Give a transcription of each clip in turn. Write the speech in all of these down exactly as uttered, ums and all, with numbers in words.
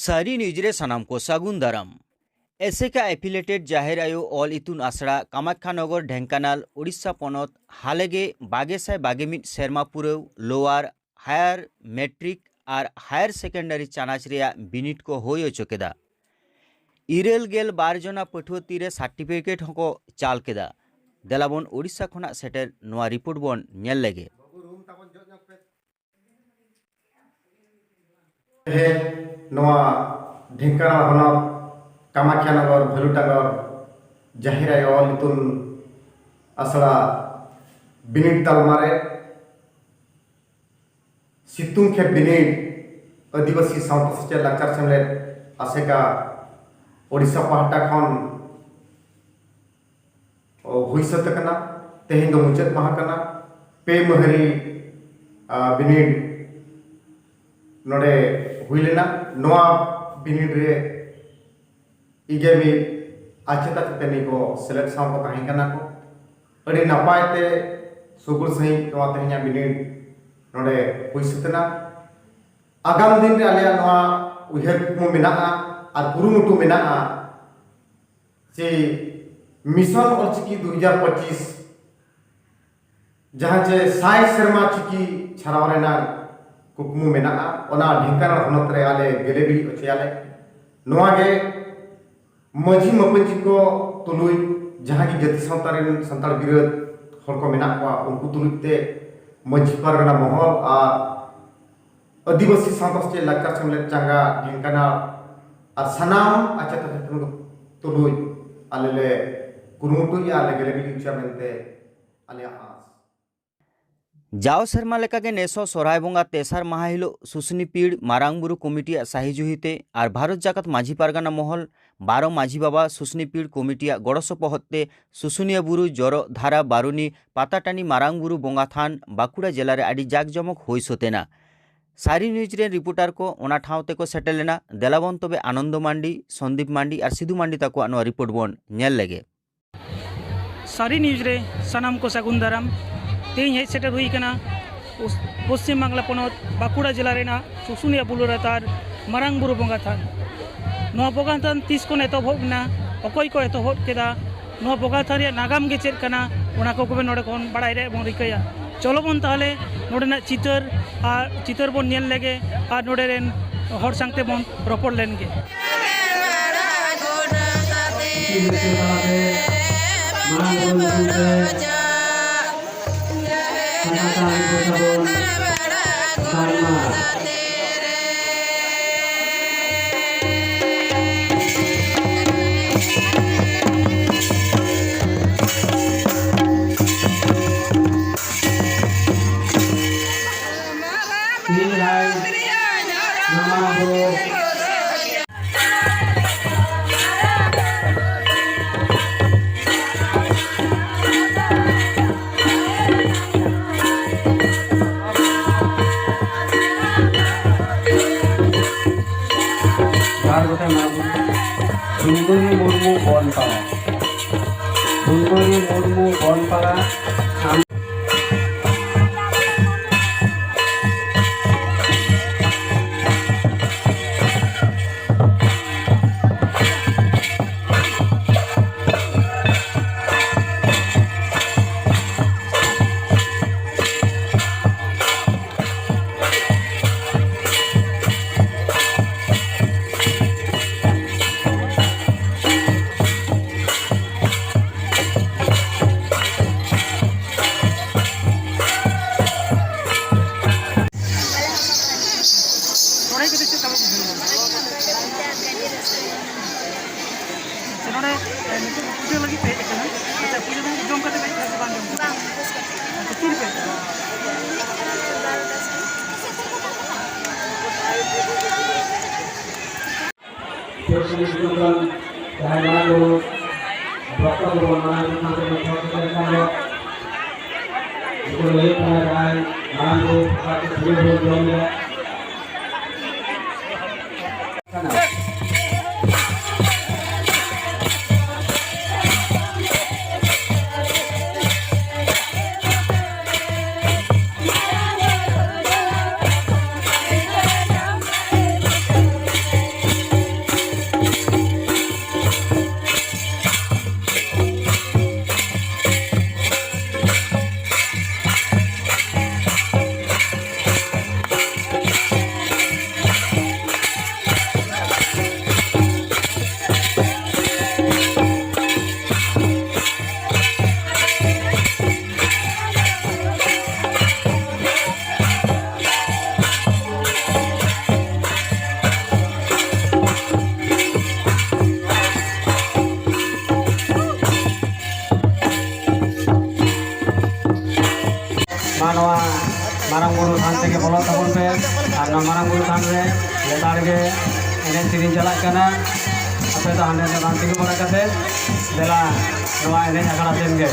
ᱥᱟᱹᱨᱤ ᱱᱤᱭᱩᱡᱽ ᱨᱮ ᱥᱟᱱᱟᱢ ᱠᱚ ᱥᱟᱹᱜᱩᱱ ᱫᱟᱨᱟᱢ᱾ ᱮᱥᱮᱠᱟ ᱮᱯᱷᱤᱞᱮᱴᱮᱰ ᱡᱟᱦᱮᱨ ᱟᱭᱳ ᱚᱞ ᱤᱛᱩᱱ ᱟᱥᱲᱟ ᱠᱟᱢᱟᱠᱷᱟᱱᱚᱜᱚᱨ, ᱰᱷᱮᱝᱠᱟᱱᱟᱞ, ᱳᱰᱤᱥᱟ ᱯᱚᱱᱚᱛ ᱦᱟᱞᱮᱜᱮ ᱵᱟᱜᱮ ᱥᱟᱭ ᱵᱟᱜᱮ ᱢᱤᱫ ᱥᱮᱨᱢᱟ ᱯᱩᱨᱟᱹᱣ ᱞᱳᱣᱟᱨ ᱦᱟᱭᱟᱨ ᱢᱮᱴᱨᱤᱠ ᱟᱨ ᱦᱟᱭᱟᱨ ᱥᱮᱠᱮᱱᱰᱟᱨᱤ ᱪᱟᱱᱟᱪ ᱨᱮᱭᱟᱜ ᱵᱤᱱᱤᱰ ᱠᱚ ᱦᱩᱭ ᱦᱚᱪᱚ ᱠᱮᱫᱟ᱾ ᱤᱨᱟᱹᱞ ᱜᱮᱞ ᱵᱟᱨ ᱡᱚᱱᱟ ᱯᱟᱹᱴᱷᱩᱣᱟᱹ ᱛᱤᱨᱮ ᱥᱟᱨᱴᱤᱯᱷᱤᱠᱮᱴ ᱦᱚᱸᱠᱚ ᱪᱟᱞ ᱠᱮᱫᱟ᱾ ᱫᱮᱞᱟᱵᱚᱱ ᱳᱰᱤᱥᱟ ᱠᱷᱚᱱᱟᱜ ᱥᱮᱴᱮᱨ ᱱᱚᱣᱟ ᱨᱤᱯᱳᱨᱴ ᱵᱚᱱ ᱧᱮᱞ ᱞᱮᱜᱮ᱾ ᱛᱮᱦᱮᱧ ᱱᱚᱣᱟ ᱰᱷᱮᱝᱠᱟᱱᱟᱞ ᱦᱚᱱᱚᱛ ᱠᱟᱢᱟᱠᱷᱤᱭᱟ ᱱᱚᱜᱚᱨ ᱵᱷᱟᱞᱩᱴᱟᱜᱚᱨ ᱡᱟᱦᱮᱨ ᱟᱭᱳ ᱚᱞ ᱤᱛᱩᱱ ᱟᱥᱲᱟ ᱵᱤᱱᱤᱰ ᱛᱟᱞᱢᱟ ᱨᱮ ᱥᱤᱛᱩᱝ ᱠᱷᱮᱯ ᱵᱤᱱᱤᱰ ᱟᱹᱫᱤᱵᱟᱹᱥᱤ ᱥᱟᱶᱛᱟ ᱥᱮᱪᱮᱫ ᱞᱟᱠᱪᱟᱨ ᱥᱮᱢᱞᱮᱫ ᱟᱥᱮᱠᱟ ᱳᱰᱤᱥᱟ ᱯᱟᱦᱴᱟ ᱠᱷᱚᱱ ᱦᱩᱭ ᱥᱟᱹᱛ ᱟᱠᱟᱱᱟ᱾ ᱛᱮᱦᱮᱧ ᱫᱚ ᱢᱩᱪᱟᱹᱫ ᱢᱟᱦᱟ ᱠᱟᱱᱟ᱾ ᱯᱮ ᱢᱟᱹᱦᱟᱹᱨᱤ ᱵᱤᱱᱤᱰ ᱱᱚᱰᱮ ᱦᱩᱭ ᱞᱮᱱᱟ᱾ ᱱᱚᱣᱟ ᱵᱤᱱᱤᱰ ᱨᱮ ᱤᱧ ᱜᱮ ᱢᱤᱫ ᱟᱪᱮᱛ ᱟᱪᱮᱛᱟᱹᱱᱤ ᱠᱚ ᱥᱮᱞᱮᱫ ᱥᱟᱶ ᱠᱚ ᱛᱟᱦᱮᱸ ᱠᱟᱱᱟ ᱠᱚ᱾ ᱟᱹᱰᱤ ᱱᱟᱯᱟᱭ ᱛᱮ ᱥᱩᱜᱩᱲ ᱥᱟᱺᱦᱤᱡ ᱱᱚᱣᱟ ᱛᱮᱦᱮᱧᱟᱜ ᱵᱤᱱᱤᱰ ᱱᱚᱰᱮ ᱦᱩᱭ ᱥᱟᱹᱛ ᱮᱱᱟ᱾ ᱟᱜᱟᱢ ᱫᱤᱱ ᱨᱮ ᱟᱞᱮᱭᱟᱜ ᱱᱚᱣᱟ ᱩᱭᱦᱟᱹᱨ ᱠᱩᱠᱢᱩ ᱢᱮᱱᱟᱜᱼᱟ ᱟᱨ ᱠᱩᱨᱩᱢᱩᱴᱩ ᱢᱮᱱᱟᱜᱼᱟ ᱡᱮ ᱢᱤᱥᱚᱱ ᱚᱞᱪᱤᱠᱤ ᱫᱩ ᱦᱟᱡᱟᱨ ᱯᱚᱸᱪᱤᱥ ᱡᱟᱦᱟᱸ ᱪᱮ ᱥᱟᱭ ᱥᱮᱨᱢᱟ ᱪᱤᱠᱤ ᱪᱷᱟᱨᱟᱣ ᱨᱮᱱᱟᱜ ᱠᱩᱠᱢᱩ ᱢᱮᱱᱟᱜᱼᱟ, ᱚᱱᱟ ᱰᱷᱮᱝᱠᱟᱱᱟᱞ ᱦᱚᱱᱚᱛ ᱨᱮ ᱟᱞᱮ ᱜᱮᱞᱮ ᱵᱤᱨᱤᱫ ᱦᱚᱪᱚᱭᱟᱞᱮ᱾ ᱱᱚᱣᱟ ᱜᱮ ᱢᱟᱹᱡᱷᱤ ᱢᱟᱯᱟᱹᱡᱷᱤ ᱠᱚ ᱛᱩᱞᱩᱡ ᱡᱟᱦᱟᱸ ᱜᱮ ᱡᱟᱹᱛᱤ ᱥᱟᱶᱛᱟ ᱨᱮᱱ ᱥᱟᱱᱛᱟᱲ ᱵᱤᱨᱟᱹᱫ ᱦᱚᱲ ᱠᱚ ᱢᱮᱱᱟᱜ ᱠᱚᱣᱟ, ᱩᱱᱠᱩ ᱛᱩᱞᱩᱡ ᱛᱮ ᱢᱟᱹᱡᱷᱤ ᱯᱟᱨᱜᱟᱱᱟ ᱢᱚᱦᱚᱞ ᱟᱨ ᱟᱹᱫᱤᱵᱟᱹᱥᱤ ᱥᱟᱶᱛᱟ ᱥᱮᱪᱮᱫ ᱞᱟᱠᱪᱟᱨ ᱥᱮᱢᱞᱮᱫ ᱪᱟᱸᱜᱟ ᱰᱷᱮᱝᱠᱟᱱᱟᱞ ᱟᱨ ᱥᱟᱱᱟᱢ ᱟᱪᱮᱛ ᱟᱪᱮᱛᱟᱹᱱᱤ ᱠᱚ ᱛᱩᱞᱩᱡ ᱟᱞᱮ ᱞᱮ ᱠᱩᱨᱩᱢᱩᱴᱩᱭᱮᱫᱼᱟ, ᱟᱞᱮ ᱜᱮᱞᱮ ᱵᱤᱨᱤᱫ ᱦᱚᱪᱚᱭᱟ ᱢᱮᱱᱛᱮ ᱟᱞᱮᱭᱟᱜ ᱟᱸᱥ᱾ ᱡᱟᱣ ᱥᱮᱨᱢᱟ ᱞᱮᱠᱟᱜᱮ ᱱᱮᱥ ᱦᱚᱸ ᱥᱚᱨᱦᱟᱭ ᱵᱚᱸᱜᱟ ᱛᱮᱥᱟᱨ ᱢᱟᱦᱟ ᱦᱤᱞᱳᱜ ᱥᱩᱥᱱᱤ ᱯᱤᱲ ᱢᱟᱨᱟᱝ ᱵᱩᱨᱩ ᱠᱚᱢᱤᱴᱤᱭᱟᱜ ᱥᱟᱹᱦᱤ ᱡᱩᱦᱤᱛᱮ ᱟᱨ ᱵᱷᱟᱨᱚᱛ ᱡᱟᱠᱟᱛ ᱢᱟᱹᱡᱷᱤ ᱯᱟᱨᱜᱟᱱᱟ ᱢᱚᱦᱚᱞ ᱵᱟᱨᱚ ᱢᱟᱹᱡᱷᱤ ᱵᱟᱵᱟ ᱥᱩᱥᱱᱤ ᱯᱤᱲ ᱠᱚᱢᱤᱴᱤᱭᱟᱜ ᱜᱚᱲᱚ ᱥᱚᱯᱚᱦᱚᱫ ᱛᱮ ᱥᱩᱥᱩᱱᱤᱭᱟᱹ ᱵᱩᱨᱩ ᱡᱚᱨᱚᱜ ᱫᱷᱟᱨᱟ ᱵᱟᱨᱩᱱᱤ ᱯᱟᱛᱟ ᱴᱟᱺᱰᱤ ᱢᱟᱨᱟᱝ ᱵᱩᱨᱩ ᱵᱚᱸᱜᱟ ᱛᱷᱟᱱ ᱵᱟᱸᱠᱩᱲᱟ ᱡᱮᱞᱟ ᱨᱮ ᱟᱹᱰᱤ ᱡᱟᱠ ᱡᱚᱢᱚᱠ ᱦᱩᱭ ᱥᱟᱹᱛ ᱮᱱᱟ᱾ ᱥᱟᱹᱨᱤ ᱱᱤᱭᱩᱡᱽ ᱨᱮᱱ ᱨᱤᱯᱳᱨᱴᱟᱨ ᱠᱚ ᱚᱱᱟ ᱴᱷᱟᱶ ᱛᱮᱠᱚ ᱥᱮᱴᱮᱨ ᱞᱮᱱᱟ᱾ ᱫᱮᱞᱟᱵᱚᱱ ᱛᱚᱵᱮ ᱟᱱᱚᱱᱫᱚ ᱢᱟᱱᱰᱤ, ᱥᱚᱱᱫᱤᱯ ᱢᱟᱱᱰᱤ ᱟᱨ ᱥᱤᱫᱷᱩ ᱢᱟᱱᱰᱤ ᱛᱟᱠᱚᱣᱟᱜ ᱱᱚᱣᱟ ᱨᱤᱯᱳᱨᱴ ᱵᱚᱱ ᱧᱮᱞ ᱞᱮᱜᱮ᱾ ᱥᱟᱹᱨᱤ ᱱᱤᱭᱩᱡᱽ ᱨᱮ ᱥᱟᱱᱟᱢ ᱠᱚ ᱥᱟᱹᱜᱩᱱ ᱫᱟᱨᱟᱢ᱾ ᱛᱮᱦᱮᱧ ᱦᱮᱡ ᱥᱮᱴᱮᱨ ᱦᱩᱭ ᱟᱠᱟᱱᱟ ᱯᱚᱥ-, ᱯᱚᱥᱪᱤᱢ ᱵᱟᱝᱞᱟ ᱯᱚᱱᱚᱛ ᱵᱟᱸᱠᱩᱲᱟ ᱡᱮᱞᱟ ᱨᱮᱱᱟᱜ ᱥᱩᱥᱩᱱᱤᱭᱟ ᱵᱩᱨᱩ ᱞᱟᱛᱟᱨ ᱢᱟᱨᱟᱝ ᱵᱩᱨᱩ ᱵᱚᱸᱜᱟ ᱛᱷᱟᱱ᱾ ᱱᱚᱣᱟ ᱵᱚᱸᱜᱟ ᱛᱷᱟᱱ ᱛᱤᱥ ᱠᱷᱚᱱ ᱮᱛᱚᱦᱚᱵ ᱮᱱᱟ, ᱚᱠᱚᱭ ᱠᱚ ᱮᱛᱚᱦᱚᱵ ᱠᱮᱫᱟ, ᱱᱚᱣᱟ ᱵᱚᱸᱜᱟ ᱛᱷᱟᱱ ᱨᱮᱭᱟᱜ ᱱᱟᱜᱟᱢ ᱜᱮ ᱪᱮᱫ ᱠᱟᱱᱟ, ᱚᱱᱟ ᱠᱚᱜᱮ ᱱᱚᱰᱮ ᱠᱷᱚᱱ ᱵᱟᱲᱟᱭ ᱨᱮᱭᱟᱜ ᱵᱚᱱ ᱨᱤᱠᱟᱹᱭᱟ᱾ ᱪᱚᱞᱚ ᱵᱚᱱ ᱛᱟᱦᱚᱞᱮ ᱱᱚᱰᱮᱱᱟᱜ ᱪᱤᱛᱟᱹᱨ ᱟᱨ ᱪᱤᱛᱟᱹᱨ ᱵᱚᱱ ᱧᱮᱞ ᱞᱮᱜᱮ ᱟᱨ ᱱᱚᱰᱮ ᱨᱮᱱ ᱦᱚᱲ ᱥᱟᱶᱛᱮ ᱵᱚᱱ ᱨᱚᱯᱚᱲ ᱞᱮᱱ ᱜᱮ᱾ ᱢᱟᱨᱟᱝ ᱵᱩᱨᱩ ᱧᱩᱛᱩᱢ ᱛᱮ ᱥᱟᱠᱟᱛᱟ ᱟᱭᱳ ᱛᱟᱵᱚᱱ ᱛᱟᱞᱢᱟ᱾ ᱛᱤᱦᱤᱧ ᱡᱟᱦᱟᱸᱭ ᱱᱟᱣᱟ ᱵᱚ ᱵᱟᱨ ᱜᱚᱴᱟᱝ ᱱᱟᱣᱟ ᱵᱚ ᱥᱩᱱᱫᱚᱨᱤ ᱢᱩᱨᱢᱩ ᱵᱚᱱᱯᱟᱲᱟ᱾ ᱥᱩᱱᱫᱚᱨᱤ ᱢᱩᱨᱢᱩ ᱵᱚᱱᱯᱟᱲᱟ᱾ ᱱᱚᱰᱮ ᱠᱟᱛᱮ ᱪᱮᱫ ᱞᱮᱠᱟ ᱵᱩᱡᱷᱟᱹᱣ ᱮᱱᱟ? ᱟᱪᱪᱷᱟ, ᱱᱚᱰᱮ, ᱮ, ᱱᱤᱛᱚᱜ ᱯᱩᱡᱟᱹ ᱞᱟᱹᱜᱤᱫ ᱯᱮ ᱦᱮᱡ ᱟᱠᱟᱱᱟ᱾ ᱟᱪᱪᱷᱟ, ᱯᱩᱡᱟᱹ ᱫᱚ ᱡᱚᱢ ᱠᱟᱛᱮ ᱯᱮ ᱦᱮᱡ ᱟᱠᱟᱱᱟ ᱥᱮ ᱵᱟᱝ ᱡᱚᱢ ᱠᱟᱛᱮ? ᱵᱟᱝ, ᱩᱯᱟᱹᱥ ᱠᱟᱛᱮ᱾ ᱟᱪᱪᱷᱟ, ᱛᱤ ᱨᱮᱯᱮ ᱦᱮᱡ ᱟᱠᱟᱱᱟ? ᱡᱟᱦᱟᱸᱭ ᱢᱟᱨᱟᱝ ᱵᱩᱨᱩ ᱵᱷᱚᱠᱛᱚ ᱠᱚᱵᱚᱱ ᱢᱟᱱᱟᱣ ᱞᱮᱠᱷᱟᱱ ᱠᱚ ᱢᱤᱫ ᱦᱚᱲ ᱠᱚ ᱛᱟᱦᱮᱸ ᱠᱟᱱ ᱫᱚ, ᱩᱱᱠᱩ ᱞᱟᱹᱭ ᱠᱟᱱᱟ ᱡᱟᱦᱟᱸᱭ ᱢᱟᱨᱟᱝ ᱵᱩᱨᱩ ᱵᱷᱚᱠᱛᱚ ᱠᱚ ᱥᱤᱨᱟᱹ ᱵᱚᱱ ᱡᱚᱢ ᱜᱮᱭᱟ᱾ ᱱᱚᱣᱟ ᱢᱟᱨᱟᱝ ᱵᱩᱨᱩ ᱛᱷᱟᱱ ᱛᱮᱜᱮ ᱵᱚᱞᱚᱜ ᱛᱟᱵᱚᱱ ᱯᱮ᱾ ᱟᱨ ᱱᱚᱣᱟ ᱢᱟᱨᱟᱝ ᱵᱩᱨᱩ ᱛᱷᱟᱱ ᱨᱮ ᱞᱮᱛᱟᱲ ᱜᱮ ᱮᱱᱮᱡ ᱥᱮᱨᱮᱧ ᱪᱟᱞᱟᱜ ᱠᱟᱱᱟ᱾ ᱟᱯᱮ ᱫᱚ ᱦᱟᱸᱰᱮ ᱱᱟᱰᱮ ᱵᱟᱝ ᱛᱤᱸᱜᱩ ᱵᱟᱲᱟ ᱠᱟᱛᱮ, ᱫᱮᱞᱟ ᱱᱚᱣᱟ ᱮᱱᱮᱡ ᱟᱠᱷᱲᱟ ᱥᱮᱱ ᱜᱮ᱾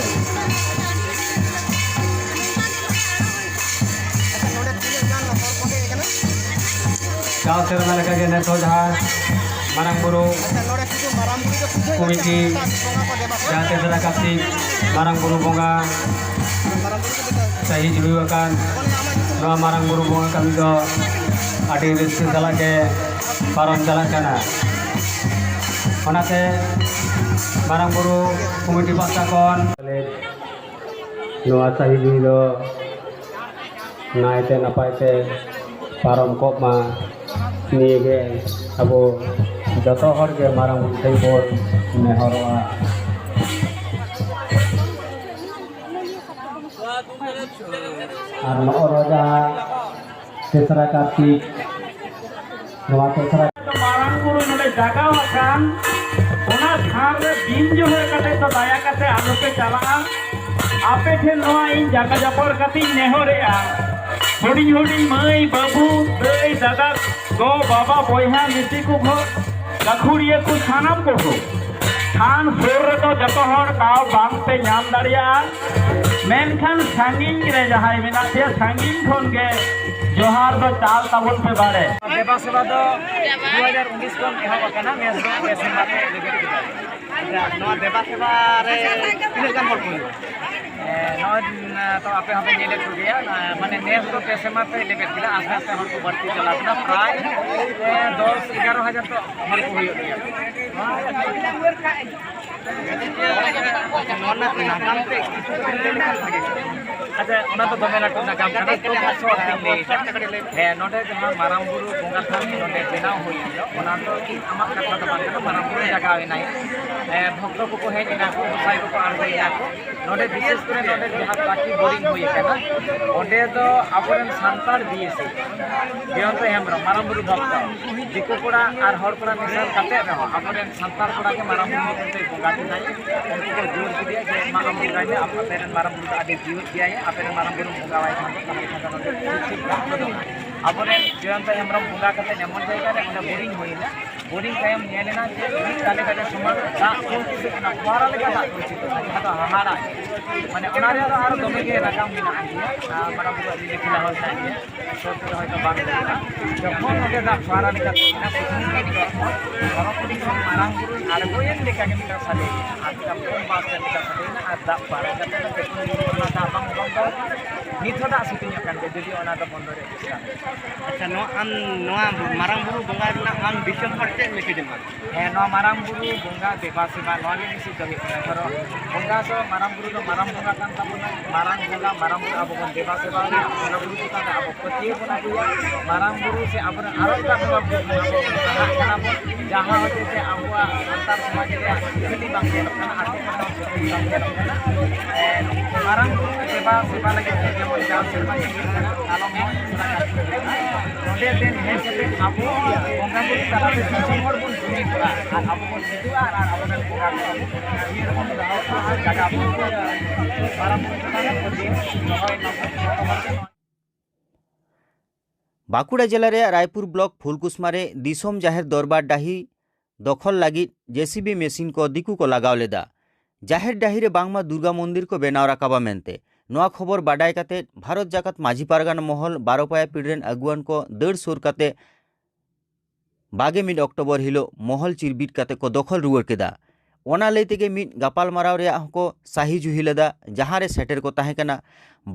ᱡᱟᱣ ᱥᱮᱨᱢᱟ ᱞᱮᱠᱟᱜᱮ ᱱᱮᱥ ᱦᱚᱸ ᱡᱟᱦᱟᱸ ᱢᱟᱨᱟᱝ ᱵᱩᱨᱩ ᱠᱚᱢᱤᱴᱤ, ᱡᱟᱦᱟᱸ ᱛᱮᱥᱨᱟ ᱠᱟᱨᱛᱤᱠ ᱢᱟᱨᱟᱝ ᱵᱩᱨᱩ ᱵᱚᱸᱜᱟ ᱥᱟᱹᱦᱤ ᱡᱩᱲᱩ ᱟᱠᱟᱱ ᱱᱚᱣᱟ ᱢᱟᱨᱟᱝ ᱵᱩᱨᱩ ᱵᱚᱸᱜᱟ ᱠᱟᱹᱢᱤ ᱫᱚ ᱟᱹᱰᱤ ᱨᱟᱹᱥᱠᱟᱹ ᱥᱟᱞᱟᱜ ᱜᱮ ᱯᱟᱨᱚᱢ ᱪᱟᱞᱟᱜ ᱠᱟᱱᱟ᱾ ᱚᱱᱟᱛᱮ ᱢᱟᱨᱟᱝ ᱵᱩᱨᱩ ᱠᱚᱢᱤᱴᱤ ᱯᱟᱦᱴᱟ ᱠᱷᱚᱱ ᱱᱚᱣᱟ ᱥᱟᱹᱦᱤ ᱡᱩᱲᱩ ᱫᱚ ᱱᱟᱭᱛᱮ ᱱᱟᱯᱟᱭ ᱛᱮ ᱯᱟᱨᱚᱢ ᱠᱚᱜ ᱢᱟ, ᱱᱤᱭᱟᱹ ᱜᱮ ᱟᱵᱚ ᱡᱚᱛᱚ ᱦᱚᱲ ᱜᱮ ᱢᱟᱨᱟᱝ ᱵᱩᱨᱩ ᱴᱷᱮᱱ ᱵᱚᱱ ᱱᱮᱦᱚᱨᱚᱜᱼᱟ᱾ ᱟᱨ ᱱᱚᱜᱼᱚ ᱱᱚᱣᱟ ᱡᱟᱦᱟᱸ ᱛᱮᱥᱨᱟ ᱠᱟᱨᱛᱤᱠ, ᱱᱚᱣᱟ ᱛᱮᱥᱨᱟ ᱢᱟᱨᱟᱝ ᱵᱩᱨᱩ ᱱᱚᱰᱮ ᱡᱟᱜᱟᱣ ᱟᱠᱟᱱ, ᱚᱱᱟ ᱛᱷᱟᱱ ᱨᱮ ᱫᱤᱱ ᱡᱚᱦᱚᱲ ᱠᱟᱛᱮ ᱫᱚ ᱫᱟᱭᱟ ᱠᱟᱛᱮ ᱟᱞᱚᱯᱮ ᱪᱟᱞᱟᱜᱼᱟ᱾ ᱟᱯᱮ ᱴᱷᱮᱱ ᱱᱚᱣᱟ ᱤᱧ ᱡᱟᱸᱜᱟ ᱡᱟᱯᱚᱲ ᱠᱟᱛᱮᱧ ᱱᱮᱦᱚᱨᱮᱜᱼᱟ, ᱦᱩᱰᱤᱧ ᱦᱩᱰᱤᱧ ᱢᱟᱹᱭ, ᱵᱟᱹᱵᱩ, ᱫᱟᱹᱭ, ᱫᱟᱫᱟ, ᱜᱚ, ᱵᱟᱵᱟ, ᱵᱚᱭᱦᱟ, ᱢᱤᱥᱤ ᱠᱚ, ᱜᱚ-, ᱜᱟᱹᱠᱷᱩᱲᱤᱭᱟᱹ ᱠᱚ, ᱥᱟᱱᱟᱢ ᱠᱚᱠᱚ ᱛᱷᱟᱱ ᱥᱩᱨ ᱨᱮᱫᱚ ᱡᱚᱛᱚ ᱦᱚᱲ ᱫᱟᱣ ᱵᱟᱝ ᱯᱮ ᱧᱟᱢ ᱫᱟᱲᱮᱭᱟᱜᱼᱟ᱾ ᱢᱮᱱᱠᱷᱟᱱ ᱥᱟᱺᱜᱤᱧ ᱨᱮ ᱡᱟᱦᱟᱸᱭ ᱢᱮᱱᱟᱜ ᱯᱮᱭᱟ, ᱥᱟᱺᱜᱤᱧ ᱠᱷᱚᱱ ᱜᱮ ᱡᱚᱦᱟᱨ ᱫᱚ ᱪᱟᱞ ᱛᱟᱵᱚᱱ ᱯᱮ ᱵᱟᱲᱮ᱾ ᱫᱮᱵᱟ ᱥᱮᱵᱟ ᱫᱚ ᱫᱩ ᱦᱟᱡᱟᱨ ᱩᱱᱤᱥ ᱠᱷᱚᱱ ᱮᱦᱚᱵ ᱟᱠᱟᱱᱟ, ᱱᱮᱥ ᱫᱚ ᱯᱮ ᱥᱮᱨᱢᱟ ᱛᱮ ᱞᱮᱵᱮᱫ ᱠᱮᱫᱟ᱾ ᱟᱪᱪᱷᱟ, ᱱᱚᱣᱟ ᱫᱮᱵᱟ ᱥᱮᱵᱟ ᱨᱮ ᱛᱤᱱᱟᱹᱜ ᱜᱟᱱ ᱦᱚᱲ ᱠᱚ ᱦᱩᱭᱩᱜᱼᱟ? ᱮ, ᱱᱚᱜᱼᱚᱭ, ᱩᱸ, ᱛᱚ ᱟᱯᱮ ᱦᱚᱸᱯᱮ ᱧᱮᱞᱮᱫ ᱠᱚᱜᱮᱭᱟ, ᱱᱚᱣᱟ, ᱢᱟᱱᱮ ᱱᱮᱥ ᱫᱚ ᱯᱮ ᱥᱮᱨᱢᱟ ᱯᱮ ᱞᱮᱵᱮᱫ ᱠᱮᱫᱟ, ᱟᱥᱛᱮ ᱟᱥᱛᱮ ᱦᱚᱲ ᱠᱚ ᱵᱟᱹᱲᱛᱤ ᱪᱟᱞᱟᱜ ᱠᱟᱱᱟ, ᱯᱨᱟᱭ, ᱮ, ᱫᱚᱥ ᱮᱜᱟᱨᱚ ᱦᱟᱡᱟᱨ ᱫᱚ ᱦᱚᱲ ᱠᱚ ᱦᱩᱭᱩᱜ ᱜᱮᱭᱟ᱾ ᱱᱚᱣᱟ ᱨᱮᱱᱟᱜ ᱱᱟᱜᱟᱢ ᱛᱮ ᱠᱤᱪᱷᱩ ᱵᱮᱱ ᱞᱟᱹᱭ ᱞᱮᱠᱷᱟᱱ ᱵᱷᱟᱜᱮ ᱠᱚᱜᱼᱟ᱾ ᱟᱪᱪᱷᱟ, ᱚᱱᱟ ᱫᱚ ᱫᱚᱢᱮ ᱞᱟᱹᱴᱩ ᱱᱟᱜᱟᱢ ᱠᱟᱱᱟ, ᱛᱚᱵᱩ short ᱛᱤᱧ ᱞᱟᱹᱭ ᱮᱫᱟ᱾ ᱦᱮᱸ, ᱱᱚᱰᱮ ᱡᱟᱦᱟᱸ ᱢᱟᱨᱟᱝ ᱵᱩᱨᱩ ᱵᱚᱸᱜᱟ ᱛᱷᱟᱱ ᱱᱚᱰᱮ ᱵᱮᱱᱟᱣ ᱦᱩᱭᱮᱱ ᱫᱚ, ᱚᱱᱟ ᱫᱚ ᱤᱧ ᱟᱢᱟᱜ ᱠᱟᱛᱷᱟ ᱫᱚ ᱵᱟᱝ ᱠᱟᱱᱟ, ᱢᱟᱨᱟᱝ ᱵᱩᱨᱩ ᱡᱟᱜᱟᱣ ᱮᱱᱟᱭ᱾ ᱦᱮᱸ, ᱵᱷᱚᱠᱛᱚ ᱠᱚᱠᱚ ᱦᱮᱡ ᱮᱱᱟ ᱠᱚ, ᱜᱚᱸᱥᱟᱭ ᱠᱚᱠᱚ ᱟᱬᱜᱚᱭᱮᱱᱟ ᱠᱚ᱾ ᱱᱚᱰᱮ ᱵᱤᱥᱮᱥ ᱠᱚᱨᱮ ᱱᱚᱰᱮ ᱡᱟᱦᱟᱸ ᱴᱟᱹᱠᱤ boring ᱦᱩᱭ ᱟᱠᱟᱱᱟ, ᱚᱸᱰᱮ ᱫᱚ ᱟᱵᱚᱨᱮᱱ ᱥᱟᱱᱛᱟᱲ B S C ᱡᱚᱭᱚᱱᱛᱚ ᱦᱮᱢᱵᱨᱚᱢ, ᱢᱟᱨᱟᱝ ᱵᱩᱨᱩ ᱵᱷᱚᱠᱛᱚ, ᱫᱤᱠᱩ ᱠᱚᱲᱟ ᱟᱨ ᱦᱚᱲ ᱠᱚᱲᱟ ᱢᱮᱥᱟ ᱠᱟᱛᱮ ᱨᱮᱦᱚᱸ ᱟᱵᱚᱨᱮᱱ ᱥᱟᱱᱛᱟᱲ ᱠᱚᱲᱟ ᱜᱮ ᱢᱟᱨᱟᱝ ᱵᱩᱨᱩ ᱧᱩᱛᱩᱢ ᱛᱮ ᱵᱚᱸᱜᱟ ᱠᱮᱫᱟᱭ᱾ ᱩᱱᱠᱩ ᱠᱚ ᱡᱳᱨ ᱠᱮᱫᱮᱭᱟ ᱡᱮ ᱢᱟᱨᱟᱝ ᱵᱚᱸᱜᱟᱭ ᱢᱮ, ᱟᱯᱮ ᱨᱮᱱ ᱢᱟᱨᱟᱝ ᱵᱩᱨᱩ ᱫᱚ ᱟᱹᱰᱤ ᱡᱤᱣᱮᱫ ᱜᱮᱭᱟᱭ, ᱟᱯᱮ ᱨᱮᱱ ᱢᱟᱨᱟᱝ ᱵᱩᱨᱩᱢ ᱵᱚᱸᱜᱟᱣᱟᱭ ᱠᱷᱟᱱ ᱫᱚ, ᱛᱟᱦᱚᱞᱮ ᱠᱷᱟᱱ ᱫᱚ ᱱᱚᱰᱮ ᱴᱷᱤᱠ ᱴᱷᱤᱠ ᱫᱟᱜ ᱠᱚᱫᱚ ᱟᱵᱚᱨᱮᱱ ᱡᱚᱭᱚᱱᱛᱚ ᱦᱮᱢᱵᱨᱚᱢ ᱵᱚᱸᱜᱟ ᱠᱟᱛᱮ ᱮᱢᱚᱱ ᱡᱟᱭᱜᱟ ᱨᱮ ᱚᱸᱰᱮ ᱵᱳᱨᱤᱝ ᱦᱩᱭᱱᱟ, ᱵᱳᱨᱤᱝ ᱛᱟᱭᱚᱢ ᱧᱮᱞ ᱮᱱᱟ ᱡᱮ ᱢᱤᱫ ᱛᱟᱞᱮ ᱜᱟᱡᱟ ᱥᱚᱢᱟᱱ ᱫᱟᱜ ᱠᱚ ᱪᱮᱫ ᱚᱱᱟ ᱯᱷᱚᱣᱟᱨᱟ ᱞᱮᱠᱟ ᱫᱟᱜ ᱠᱚ ᱪᱮᱫ ᱚᱱᱟ ᱡᱟᱦᱟᱸ ᱫᱚ ᱦᱟᱦᱟᱲᱟ, ᱢᱟᱱᱮ ᱚᱱᱟ ᱨᱮᱭᱟᱜ ᱫᱚ ᱟᱨᱚ ᱫᱚᱢᱮ ᱜᱮ ᱱᱟᱜᱟᱢ ᱢᱮᱱᱟᱜᱼᱟ ᱜᱮᱭᱟ᱾ ᱟᱨ ᱢᱟᱨᱟᱝ ᱵᱩᱨᱩ ᱟᱹᱰᱤ ᱞᱮᱠᱷᱟ ᱦᱚᱲ ᱢᱮᱱᱟᱜ ᱜᱮᱭᱟ, ᱥᱚᱵ ᱠᱚᱫᱚ ᱦᱚᱭᱛᱳ ᱵᱟᱝ ᱦᱩᱭᱩᱜᱼᱟ᱾ ᱡᱚᱠᱷᱚᱱ ᱚᱸᱰᱮ ᱫᱟᱜ ᱯᱷᱚᱣᱟᱨᱟ ᱞᱮᱠᱟ ᱛᱟᱦᱮᱸ ᱠᱟᱱᱟ, ᱯᱨᱚᱛᱷᱚᱢ ᱫᱤᱱ ᱫᱚ ᱦᱚᱨᱚ ᱠᱩᱞᱦᱤ ᱠᱷᱚᱱ ᱢᱟᱨᱟᱝ ᱵᱩᱨᱩ ᱟᱬᱜᱚᱭᱮᱱ ᱞᱮᱠᱟ ᱜᱮ ᱢᱤᱫᱴᱟᱝ ᱥᱟᱰᱮ ᱮᱱᱟ᱾ ᱟᱨ ᱢᱤᱫᱴᱟᱝ ᱵᱚᱢ ᱵᱟᱥ ᱞᱮᱠᱟ ᱥᱟᱰᱮ ᱮᱱᱟ ᱟᱨ ᱫᱟᱜ ᱯᱷᱚᱣᱟᱨᱟ ᱞᱮᱠᱟ ᱛᱟᱦᱮᱸ ᱠᱟᱱᱟ᱾ ᱯᱨᱚᱛᱷᱚᱢ ᱫᱤᱱ ᱫᱚ ᱚᱱᱟ ᱫᱟᱜ ᱵᱟᱝ ᱵᱚᱱᱫᱚ ᱟᱠᱟᱱᱟ᱾ ᱱᱤᱛ ᱦᱚᱸ ᱫᱟᱜ ᱥᱤᱛᱤᱧᱚᱜ ᱠᱟᱱ ᱜᱮᱭᱟ, ᱡᱩᱫᱤ ᱚᱱᱟ ᱫᱚ ᱵᱚᱱᱫᱚ ᱨᱮᱭᱟᱜ ᱪᱮᱥᱴᱟ ᱦᱩᱭᱩᱜᱼᱟ᱾ ᱟᱪᱪᱷᱟ, ᱱᱚᱣᱟ ᱟᱢ, ᱱᱚᱣᱟ ᱢᱟᱨᱟᱝ ᱵᱩᱨᱩ ᱵᱚᱸᱜᱟ ᱨᱮᱱᱟᱜ ᱟᱢ ᱫᱤᱥᱚᱢ ᱦᱚᱲ ᱪᱮᱫ message ᱮᱢᱟ ᱠᱚᱣᱟ? ᱦᱮᱸ, ᱱᱚᱣᱟ ᱢᱟᱨᱟᱝ ᱵᱩᱨᱩ ᱵᱚᱸᱜᱟ ᱫᱮᱵᱟ ᱥᱮᱵᱟ, ᱱᱚᱣᱟ ᱜᱮ ᱢᱤᱫ ᱫᱚ ᱦᱩᱭᱩᱜ ᱠᱟᱱᱟ᱾ ᱫᱷᱚᱨᱚ, ᱵᱚᱸᱜᱟ ᱫᱚ ᱢᱟᱨᱟᱝ ᱵᱩᱨᱩ ᱫᱚ ᱢᱟᱨᱟᱝ ᱵᱚᱸᱜᱟ ᱠᱟᱱ ᱛᱟᱵᱚᱱᱟ᱾ ᱢᱟᱨᱟᱝ ᱵᱚᱸᱜᱟ, ᱢᱟᱨᱟᱝ ᱵᱩᱨᱩ ᱟᱵᱚ ᱵᱚᱱ ᱫᱮᱵᱟ ᱥᱮᱵᱟ ᱨᱮᱭᱟ, ᱵᱚᱸᱜᱟ ᱵᱩᱨᱩ ᱪᱮᱛᱟᱱ ᱨᱮ ᱟᱵᱚ ᱯᱟᱹᱛᱭᱟᱹᱣ ᱵᱚᱱ ᱟᱹᱜᱩᱭᱟ᱾ ᱢᱟᱨᱟᱝ ᱵᱩᱨᱩ ᱥᱮ ᱟᱵᱚᱨᱮᱱ ᱟᱨᱚ ᱮᱴᱟᱜ ᱵᱚᱸᱜᱟ ᱵᱩᱨᱩ ᱠᱚ ᱟᱵᱚ ᱵᱚᱱ ᱥᱟᱦᱟᱜ ᱠᱟᱱᱟ ᱵᱚᱱ, ᱡᱟᱦᱟᱸ ᱦᱚᱛᱮᱡ ᱛᱮ ᱟᱵᱚᱣᱟᱜ ᱥᱟᱱᱛᱟᱲ ᱥᱚᱢᱟᱡᱽ ᱨᱮᱭᱟᱜ ᱠᱷᱟᱹᱞᱤ ᱵᱟᱝ ᱧᱮᱞᱚᱜ ᱠᱟᱱᱟ, ᱟᱨ ᱠᱚ ᱵᱟᱝ ᱧᱮᱞᱚᱜ ᱠᱟᱱᱟ᱾ ᱮ, ᱢᱟᱨᱟᱝ ᱵᱩᱨᱩ ᱥᱮᱵᱟ, ᱥᱮᱵᱟ ᱞᱟᱹᱜᱤᱫ ᱛᱮ ᱡᱮᱢᱚᱱ ᱡᱟᱣ ᱥᱮᱨᱢᱟ ᱜᱮ ᱦᱩᱭᱩᱜ ᱠᱟᱱᱟ, ᱠᱟᱞᱚᱢ ᱦᱚᱸ ᱱᱚᱰᱮ ᱵᱮᱱ ᱦᱮᱡ ᱠᱟᱛᱮ ᱟᱵᱚ ᱵᱚᱸᱜᱟ ᱵᱩᱨᱩ ᱛᱟᱞᱟᱛᱮ ᱫᱤᱥᱚᱢ ᱦᱚᱲ ᱵᱚᱱ ᱡᱩᱢᱤᱫᱚᱜᱼᱟ ᱟᱨ ᱟᱵᱚ ᱵᱚᱱ ᱦᱤᱡᱩᱜᱼᱟ ᱟᱨ ᱟᱵᱚ ᱨᱮᱱ ᱵᱚᱸᱜᱟ ᱵᱩᱨᱩ ᱵᱚᱱ ᱡᱟᱭᱜᱟ ᱵᱚᱱ ᱢᱟᱨᱟᱝ ᱵᱩᱨᱩ ᱪᱮᱛᱟᱱ ᱨᱮ ᱯᱟᱹᱛᱭᱟᱹᱣ ᱫᱚᱦᱚᱭ ᱢᱟᱵᱚᱱ ᱡᱚᱛᱚ ᱦᱚᱲ ᱜᱮ᱾ ᱵᱟᱸᱠᱩᱲᱟ ᱡᱮᱞᱟ ᱨᱮᱭᱟᱜ ᱨᱟᱭᱯᱩᱨ ᱵᱞᱚᱠ ᱯᱷᱩᱞᱠᱩᱥᱢᱟ ᱨᱮ ᱫᱤᱥᱚᱢ ᱡᱟᱦᱮᱨ ᱫᱚᱨᱵᱟᱨ ᱰᱟᱹᱦᱤ ᱫᱚᱠᱷᱚᱞ ᱞᱟᱹᱜᱤᱫ ᱡᱮᱥᱤᱵᱤ ᱢᱮᱥᱤᱱ ᱠᱚ ᱫᱤᱠᱩ ᱠᱚ ᱞᱟᱜᱟᱣ ᱞᱮᱫᱟ᱾ ᱡᱟᱦᱮᱨ ᱰᱟᱹᱦᱤ ᱨᱮ ᱵᱟᱝᱢᱟ ᱫᱩᱨᱜᱟ ᱢᱚᱱᱫᱤᱨ ᱠᱚ ᱵᱮᱱᱟᱣ ᱨᱟᱠᱟᱵᱟ ᱢᱮᱱᱛᱮ᱾ ᱱᱚᱣᱟ ᱠᱷᱚᱵᱚᱨ ᱵᱟᱰᱟᱭ ᱠᱟᱛᱮ ᱵᱷᱟᱨᱚᱛ ᱡᱟᱠᱟᱛ ᱢᱟᱹᱡᱷᱤ ᱯᱟᱨᱜᱟᱱᱟ ᱢᱚᱦᱚᱞ ᱵᱟᱨᱚᱯᱟᱭᱟ ᱯᱤᱲ ᱨᱮᱱ ᱟᱹᱜᱩᱣᱟᱹᱱ ᱠᱚ ᱫᱟᱹᱲ ᱥᱩᱨ ᱠᱟᱛᱮ ᱵᱟᱜᱮ ᱢᱤᱫ ᱚᱠᱴᱳᱵᱚᱨ ᱦᱤᱞᱳᱜ ᱢᱚᱦᱚᱞ ᱪᱤᱨᱵᱤᱫ ᱠᱟᱛᱮ ᱠᱚ ᱫᱚᱠᱷᱚᱞ ᱨᱩᱣᱟᱹᱲ ᱠᱮᱫᱟ᱾ ᱚᱱᱟ ᱞᱟᱹᱭ ᱛᱮᱜᱮ ᱢᱤᱫ ᱜᱟᱯᱟᱞᱢᱟᱨᱟᱣ ᱨᱮᱭᱟᱜ ᱦᱚᱸᱠᱚ ᱥᱟᱹᱦᱤ ᱡᱩᱦᱤ ᱞᱮᱫᱟ, ᱡᱟᱦᱟᱸ ᱨᱮ ᱥᱮᱴᱮᱨ ᱠᱚ ᱛᱟᱦᱮᱸ ᱠᱟᱱᱟ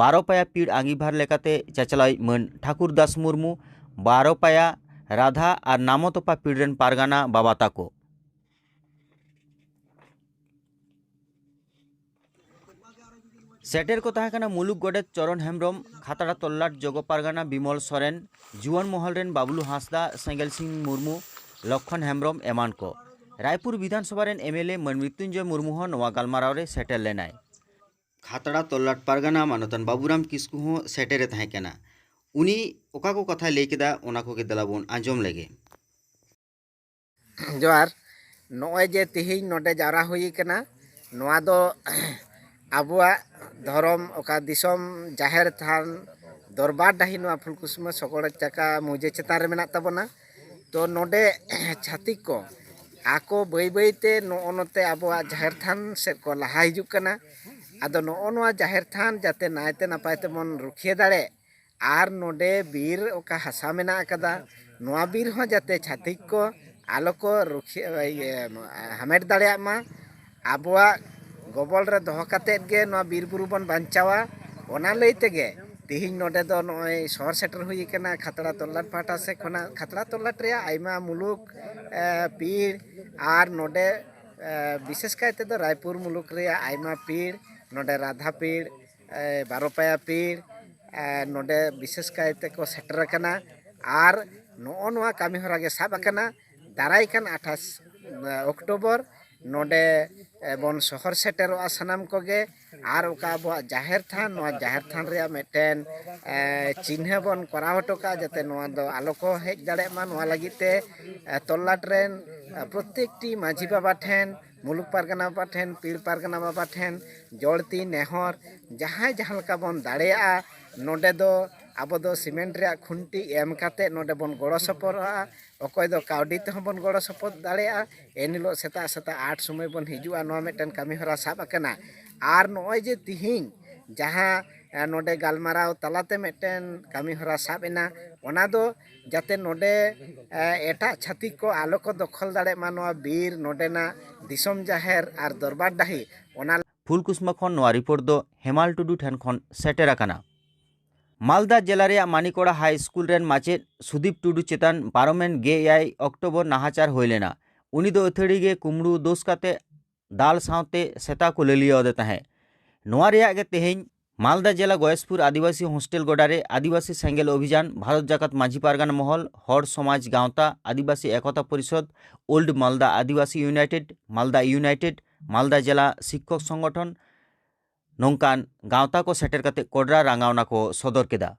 ᱵᱟᱨᱚ ᱯᱟᱭᱟ ᱯᱤᱲ ᱟᱸᱜᱤᱵᱷᱟᱨ ᱞᱮᱠᱟᱛᱮ ᱪᱟᱪᱞᱟᱣᱤᱡ ᱢᱟᱹᱱ ᱴᱷᱟᱠᱩᱨ ᱫᱟᱥ ᱢᱩᱨᱢᱩ, ᱵᱟᱨᱚ ᱯᱟᱭᱟ ᱨᱟᱫᱷᱟ ᱟᱨ ᱱᱟᱢᱚᱛᱚᱯᱟ ᱯᱤᱲ ᱨᱮᱱ ᱯᱟᱨᱜᱟᱱᱟ ᱵᱟᱵᱟ ᱛᱟᱠᱚ᱾ ᱥᱮᱴᱮᱨ ᱠᱚ ᱛᱟᱦᱮᱸ ᱠᱟᱱᱟ ᱢᱩᱞᱩᱠ ᱜᱚᱰᱮᱛ ᱪᱚᱨᱚᱱ ᱦᱮᱢᱵᱨᱚᱢ, ᱠᱷᱟᱛᱲᱟ ᱛᱚᱞᱞᱟᱴ ᱡᱚᱜᱚ ᱯᱟᱨᱜᱟᱱᱟ ᱵᱤᱢᱚᱞ ᱥᱚᱨᱮᱱ, ᱡᱩᱣᱟᱹᱱ ᱢᱚᱦᱚᱞ ᱨᱮᱱ ᱵᱟᱵᱞᱩ ᱦᱟᱸᱥᱫᱟ, ᱥᱮᱸᱜᱮᱞ ᱥᱤᱝ ᱢᱩᱨᱢᱩ, ᱞᱚᱠᱠᱷᱚᱱ ᱦᱮᱢᱵᱨᱚᱢ ᱮᱢᱟᱱ ᱠᱚ᱾ ᱨᱟᱭᱯᱩᱨ ᱵᱤᱫᱷᱟᱱ ᱥᱚᱵᱷᱟ ᱨᱮᱱ ᱮᱢᱮᱞᱮ ᱢᱟᱹᱱ ᱢᱨᱤᱛᱩᱧᱡᱚᱭ ᱢᱩᱨᱢᱩ ᱦᱚᱸ ᱱᱚᱣᱟ ᱜᱟᱞᱢᱟᱨᱟᱣ ᱨᱮ ᱥᱮᱴᱮᱨ ᱞᱮᱱᱟᱭ᱾ ᱠᱷᱟᱛᱲᱟ ᱛᱚᱞᱞᱟᱴ ᱯᱟᱨᱜᱟᱱᱟ ᱢᱟᱱᱚᱛᱟᱱ ᱵᱟᱵᱩᱨᱟᱢ ᱠᱤᱥᱠᱩ ᱦᱚᱸ ᱥᱮᱴᱮᱨᱮ ᱛᱟᱦᱮᱸ ᱠᱟᱱᱟ᱾ ᱩᱱᱤ ᱚᱠᱟ ᱠᱚ ᱠᱟᱛᱷᱟᱭ ᱞᱟᱹᱭ ᱠᱮᱫᱟ, ᱚᱱᱟ ᱠᱚᱜᱮ ᱫᱮᱞᱟ ᱵᱚᱱ ᱟᱸᱡᱚᱢ ᱞᱮᱜᱮ᱾ ᱡᱚᱦᱟᱨ᱾ ᱱᱚᱜᱼᱚᱭ ᱡᱮ ᱛᱮᱦᱮᱧ ᱱᱚᱰᱮ ᱡᱟᱣᱨᱟ ᱦᱩᱭ ᱠᱟᱱᱟ, ᱱᱚᱣᱟ ᱫᱚ ᱟᱵᱚᱣᱟᱜ ᱫᱷᱚᱨᱚᱢ ᱚᱠᱟ ᱫᱤᱥᱚᱢ ᱡᱟᱦᱮᱨ ᱛᱷᱟᱱ ᱫᱚᱨᱵᱟᱨ ᱰᱟᱹᱦᱤ ᱱᱚᱣᱟ ᱯᱷᱩᱞᱠᱩᱥᱢᱟᱹ ᱥᱚᱜᱚᱲ ᱪᱟᱠᱟ ᱢᱩᱡᱟᱹ ᱪᱮᱛᱟᱱ ᱨᱮ ᱢᱮᱱᱟᱜ ᱛᱟᱵᱚᱱᱟ᱾ ᱛᱚ ᱱᱚᱰᱮ ᱪᱷᱟᱹᱛᱤᱠ ᱠᱚ ᱟᱠᱚ ᱵᱟᱹᱭ ᱵᱟᱹᱭᱛᱮ ᱱᱚᱜᱼᱚ ᱱᱚᱛᱮ ᱟᱵᱚᱣᱟᱜ ᱡᱟᱦᱮᱨ ᱛᱷᱟᱱ ᱥᱮᱫ ᱠᱚ ᱞᱟᱦᱟ ᱦᱤᱡᱩᱜ ᱠᱟᱱᱟ᱾ ᱟᱫᱚ ᱱᱚᱜᱼᱚ ᱱᱚᱣᱟ ᱡᱟᱦᱮᱨ ᱛᱷᱟᱱ ᱡᱟᱛᱮ ᱱᱟᱭᱛᱮ ᱱᱟᱯᱟᱭ ᱛᱮᱵᱚᱱ ᱨᱩᱠᱷᱤᱭᱟᱹ ᱫᱟᱲᱮᱜ ᱟᱨ ᱱᱚᱰᱮ ᱵᱤᱨ ᱚᱠᱟ ᱦᱟᱥᱟ ᱢᱮᱱᱟᱜ ᱟᱠᱟᱫᱟ, ᱱᱚᱣᱟ ᱵᱤᱨ ᱦᱚᱸ ᱡᱟᱛᱮ ᱪᱷᱟᱹᱛᱤᱠ ᱠᱚ ᱟᱞᱚ ᱠᱚ ᱨᱩᱠᱷᱤᱭᱟᱹ ᱤᱭᱟᱹ ᱦᱟᱢᱮᱴ ᱫᱟᱲᱮᱭᱟᱜ ᱢᱟ᱾ ᱟᱵᱚᱣᱟᱜ ᱜᱚᱵᱚᱞ ᱨᱮ ᱫᱚᱦᱚ ᱠᱟᱛᱮᱫ ᱜᱮ ᱱᱚᱣᱟ ᱵᱤᱨ ᱵᱩᱨᱩ ᱵᱚᱱ ᱵᱟᱧᱪᱟᱣᱟ᱾ ᱚᱱᱟ ᱞᱟᱹᱭ ᱛᱮᱜᱮ ᱛᱮᱦᱮᱧ ᱱᱚᱰᱮ ᱫᱚ ᱱᱚᱜᱼᱚᱭ ᱥᱚᱦᱚᱨ ᱥᱮᱴᱮᱨ ᱦᱩᱭ ᱟᱠᱟᱱᱟ ᱠᱷᱟᱛᱲᱟ ᱛᱚᱞᱞᱟᱴ ᱯᱟᱦᱴᱟ ᱥᱮᱫ ᱠᱷᱚᱱᱟᱜ᱾ ᱠᱷᱟᱛᱲᱟ ᱛᱚᱞᱞᱟᱴ ᱨᱮᱭᱟᱜ ᱟᱭᱢᱟ ᱢᱩᱞᱩᱠ, ᱮ, ᱯᱤᱲ ᱟᱨ ᱱᱚᱰᱮ, ᱮ, ᱵᱤᱥᱮᱥ ᱠᱟᱭ ᱛᱮᱫᱚ ᱨᱟᱭᱯᱩᱨ ᱢᱩᱞᱩᱠ ᱨᱮᱭᱟᱜ ᱟᱭᱢᱟ ᱯᱤᱲ, ᱱᱚᱰᱮ ᱨᱟᱫᱷᱟ ᱯᱤᱲ, ᱮ, ᱵᱟᱨᱚ ᱯᱟᱭᱟ ᱯᱤᱲ, ᱮ, ᱱᱚᱰᱮ ᱵᱤᱥᱮᱥ ᱠᱟᱭ ᱛᱮᱠᱚ ᱥᱮᱴᱮᱨ ᱟᱠᱟᱱᱟ᱾ ᱟᱨ ᱱᱚᱜᱼᱚ ᱱᱚᱣᱟ ᱠᱟᱹᱢᱤ ᱦᱚᱨᱟ ᱜᱮ ᱥᱟᱵ ᱟᱠᱟᱱᱟ᱾ ᱫᱟᱨᱟᱭ ᱠᱟᱱ ᱟᱴᱷᱟᱥ ᱚᱠᱴᱳᱵᱚᱨ ᱱᱚᱰᱮ, ᱮ, ᱵᱚᱱ ᱥᱚᱦᱚᱨ ᱥᱮᱴᱮᱨᱚᱜᱼᱟ ᱥᱟᱱᱟᱢ ᱠᱚᱜᱮ᱾ ᱟᱨ ᱚᱠᱟ ᱟᱵᱚᱣᱟᱜ ᱡᱟᱦᱮᱨ ᱛᱷᱟᱱ, ᱱᱚᱣᱟ ᱡᱟᱦᱮᱨ ᱛᱷᱟᱱ ᱨᱮᱭᱟᱜ ᱢᱤᱫᱴᱮᱱ, ᱮ, ᱪᱤᱱᱦᱟᱹ ᱵᱚᱱ ᱠᱚᱨᱟᱣ ᱦᱚᱴᱚ ᱠᱟᱜᱼᱟ, ᱡᱟᱛᱮ ᱱᱚᱣᱟ ᱫᱚ ᱟᱞᱚ ᱠᱚ ᱦᱮᱡ ᱫᱟᱲᱮᱭᱟᱜ ᱢᱟ᱾ ᱱᱚᱣᱟ ᱞᱟᱹᱜᱤᱫ ᱛᱮ, ᱮ, ᱛᱚᱞᱞᱟᱴ ᱨᱮᱱ, ᱮ, ᱯᱨᱚᱛᱮᱠᱴᱤ ᱢᱟᱹᱡᱷᱤ ᱵᱟᱵᱟ ᱴᱷᱮᱱ, ᱢᱩᱞᱩᱠ ᱯᱟᱨᱜᱟᱱᱟ ᱵᱟᱵᱟ ᱴᱷᱮᱱ, ᱯᱤᱲ ᱯᱟᱨᱜᱟᱱᱟ ᱵᱟᱵᱟ ᱴᱷᱮᱱ ᱡᱚᱲᱛᱤ ᱱᱮᱦᱚᱨ, ᱡᱟᱦᱟᱸᱭ ᱡᱟᱦᱟᱸ ᱞᱮᱠᱟ ᱵᱚᱱ ᱫᱟᱲᱮᱭᱟᱜᱼᱟ᱾ ᱱᱚᱰᱮ ᱫᱚ ᱟᱵᱚ ᱫᱚ ᱥᱤᱢᱮᱱᱴ ᱨᱮᱭᱟᱜ ᱠᱷᱩᱱᱴᱤ ᱮᱢ ᱠᱟᱛᱮ ᱱᱚᱰᱮ ᱵᱚᱱ ᱜᱚᱲᱚ ᱥᱚᱯᱚᱦᱚᱫᱼᱟ᱾ ᱚᱠᱚᱭ ᱫᱚ ᱠᱟᱹᱣᱰᱤ ᱛᱮᱦᱚᱸ ᱵᱚᱱ ᱜᱚᱲᱚ ᱥᱚᱯᱚᱦᱚᱫ ᱫᱟᱲᱮᱭᱟᱜᱼᱟ᱾ ᱮᱱ ᱦᱤᱞᱳᱜ ᱥᱮᱛᱟᱜ ᱥᱮᱛᱟᱜ ᱟᱴ ᱥᱚᱢᱚᱭ ᱵᱚᱱ ᱦᱤᱡᱩᱜᱼᱟ, ᱱᱚᱣᱟ ᱢᱤᱫᱴᱮᱱ ᱠᱟᱹᱢᱤ ᱦᱚᱨᱟ ᱥᱟᱵ ᱟᱠᱟᱱᱟ᱾ ᱟᱨ ᱱᱚᱜᱼᱚᱭ ᱡᱮ ᱛᱤᱦᱤᱧ ᱡᱟᱦᱟᱸ, ᱮ, ᱱᱚᱰᱮ ᱜᱟᱞᱢᱟᱨᱟᱣ ᱛᱟᱞᱟᱛᱮ ᱢᱤᱫᱴᱮᱱ ᱠᱟᱹᱢᱤ ᱦᱚᱨᱟ ᱥᱟᱵ ᱮᱱᱟ, ᱚᱱᱟ ᱫᱚ ᱡᱟᱛᱮ ᱱᱚᱰᱮ, ᱮ, ᱮᱴᱟᱜ ᱪᱷᱟᱹᱛᱤᱠ ᱠᱚ ᱟᱞᱚ ᱠᱚ ᱫᱚᱠᱷᱚᱞ ᱫᱟᱲᱮᱜ ᱢᱟ ᱱᱚᱣᱟ ᱵᱤᱨ, ᱱᱚᱰᱮᱱᱟᱜ ᱫᱤᱥᱚᱢ ᱡᱟᱦᱮᱨ ᱟᱨ ᱫᱚᱨᱵᱟᱨ ᱰᱟᱹᱦᱤ, ᱚᱱᱟ ᱯᱷᱩᱞᱠᱩᱥᱢᱟ ᱠᱷᱚᱱ ᱱᱚᱣᱟ ᱨᱤᱯᱳᱨᱴ ᱫᱚ ᱦᱮᱢᱟᱞ ᱴᱩᱰᱩ ᱴᱷᱮᱱ ᱠᱷᱚᱱ ᱥᱮᱴᱮᱨ ᱟᱠᱟᱱᱟ᱾ ᱢᱟᱞᱫᱟ ᱡᱮᱞᱟ ᱨᱮᱭᱟᱜ ᱢᱟᱱᱤᱠᱚᱲᱟ ᱦᱟᱭ ᱥᱠᱩᱞ ᱨᱮᱱ ᱢᱟᱪᱮᱫ ᱥᱩᱫᱤᱯ ᱴᱩᱰᱩ ᱪᱮᱛᱟᱱ ᱯᱟᱨᱚᱢᱮᱱ ᱜᱮᱞ ᱮᱭᱟᱭ ᱚᱠᱴᱳᱵᱚᱨ ᱱᱟᱦᱟᱪᱟᱨ ᱦᱩᱭ ᱞᱮᱱᱟ᱾ ᱩᱱᱤ ᱫᱚ ᱟᱹᱛᱷᱟᱹᱲᱤ ᱜᱮ ᱠᱩᱢᱵᱽᱲᱩ ᱫᱳᱥ ᱠᱟᱛᱮ ᱫᱟᱞ ᱥᱟᱶᱛᱮ ᱥᱮᱛᱟ ᱠᱚ ᱞᱟᱹᱞᱤᱭᱟᱹᱣ ᱟᱫᱮ ᱛᱟᱦᱮᱸᱫ᱾ ᱱᱚᱣᱟ ᱨᱮᱭᱟᱜ ᱜᱮ ᱛᱮᱦᱮᱧ ᱢᱟᱞᱫᱟ ᱡᱮᱞᱟ ᱜᱚᱭᱮᱥᱯᱩᱨ ᱟᱹᱫᱤᱵᱟᱹᱥᱤ ᱦᱳᱥᱴᱮᱞ ᱜᱚᱰᱟ ᱨᱮ ᱟᱹᱫᱤᱵᱟᱹᱥᱤ ᱥᱮᱸᱜᱮᱞ ᱚᱵᱷᱤᱡᱟᱱ, ᱵᱷᱟᱨᱚᱛ ᱡᱟᱠᱟᱛ ᱢᱟᱹᱡᱷᱤ ᱯᱟᱨᱜᱟᱱᱟ ᱢᱚᱦᱚᱞ, ᱦᱚᱲ ᱥᱚᱢᱟᱡᱽ ᱜᱟᱶᱛᱟ, ᱟᱹᱫᱤᱵᱟᱹᱥᱤ ᱮᱠᱚᱛᱟ ᱯᱚᱨᱤᱥᱚᱫᱽ, ᱳᱞᱰ ᱢᱟᱞᱫᱟ ᱟᱹᱫᱤᱵᱟᱹᱥᱤ ᱤᱭᱩᱱᱟᱭᱴᱮᱰ, ᱢᱟᱞᱫᱟ ᱤᱭᱩᱱᱟᱭᱴᱮᱰ, ᱢᱟᱞᱫᱟ ᱡᱮᱞᱟ ᱥᱤᱠᱠᱷᱚᱠ ᱥᱚᱝᱜᱚᱴᱷᱚᱱ, ᱱᱚᱝᱠᱟᱱ ᱜᱟᱶᱛᱟ ᱠᱚ ᱥᱮᱴᱮᱨ ᱠᱟᱛᱮ ᱠᱚᱰᱨᱟ ᱨᱟᱸᱜᱟᱣᱱᱟ ᱠᱚ ᱥᱚᱫᱚᱨ ᱠᱮᱫᱟ᱾